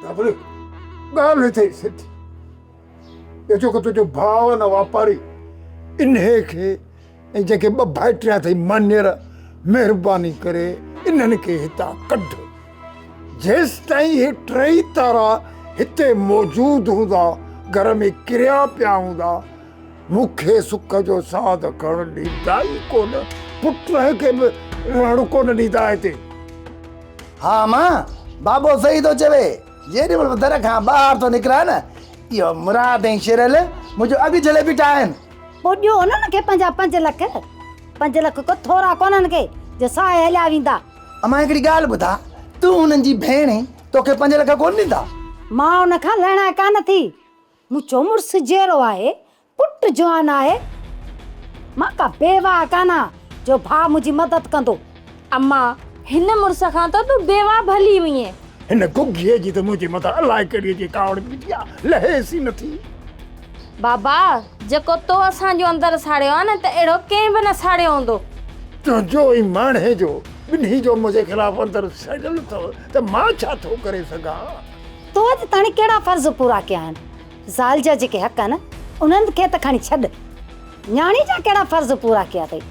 بابل، ڳالهه اٿئي سڌي. اهو جيڪو تنهنجو ڀاء آهي نه واپاري، انهيء کي ۽ جيڪي ٻه ڀائٽيا اٿئي مانير، مهرباني ڪري انهن کي هتان ڪڍ. جيستائين اهي ٽئي تارا هتي موجود هوندا، گهر ۾ ڪريا پيا هوندا، مون کي سک جو ساهه کڻڻ ڏيندا ئي ڪونه، پٽ کي به رهڻ ڪونه ڏيندا هتي. ها امان، بابو صحيح ٿو چوي. جيڏي مهل به در کان ٻاهر ٿو نڪران نه، اهو مراد ۽ شيرل منهنجو اڳ جهلي بيٺا آهن. پوء ڏيو انهن کي پنهنجا پنج لک. پنج لک ڪو ٿورا ڪونهن ڪي، جو ساهي هليا ويندا. امان هڪڙي ڳالهه ٻڌاء، تون هنن جي ڀيڻ آهين، توکي پنج لک ڪونه ڏيندا؟ مان ان کان لهڻا ڪانه ٿي. مون چيو مڙس جيئرو آهي، پٽ جوان آهي، مان ڪا بيواهه ڪانه آهيان جو ڀاء منهنجي مدد ڪندو. اما، هن مڙس کان ته تون بيواهه ڀلي هئين. هن گگهيء جي ته منهنجي مٿان الائي ڪهڙيء جي ڪاوڙ بيٺي آهي، لهيس ئي نٿي. بابا، جيڪو تو اسان جو اندر ساڙيو آهي نه ته اهڙو ڪنهن به نه ساڙيو هوندو. تنهنجو ۽ ماڻهي جو، ٻنهي جو منهنجي خلاف اندر سڙيل اٿو ته مان ڇا ٿو ڪري سگهان؟ تو اڄ تائين ڪهڙا فرض پورا ڪيا آهن؟ زال جا جيڪي حق آهن، انهن کي ته کڻي ڇڏ. نياڻي جا ڪهڙا فرض پورا ڪيا اٿئي؟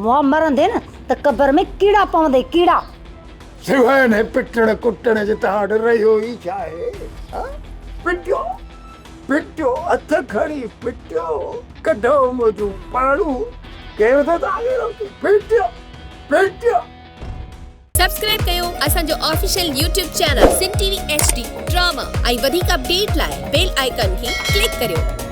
مئا مرندين ته قبر ۾ ڪيڙا پوندئي، ڪيڙا. سواء انهي پٽڻ ڪٽڻ جي توهان وٽ رهيو ئي ڇا آهي؟ ها؟ پٽيو، پٽيو، هٿ کڻي پٽيو، ڪڍو منهنجون پاڙون، ڪير ٿو توهان کي روڪي؟ پٽيو، پٽيو. سبسڪرائب ڪيو اسان جو official YouTube channel Sindh T V H D drama ۽ وڌيڪ اپڊيٽ لاء بيل آئيڪان کي ڪلڪ ڪريو.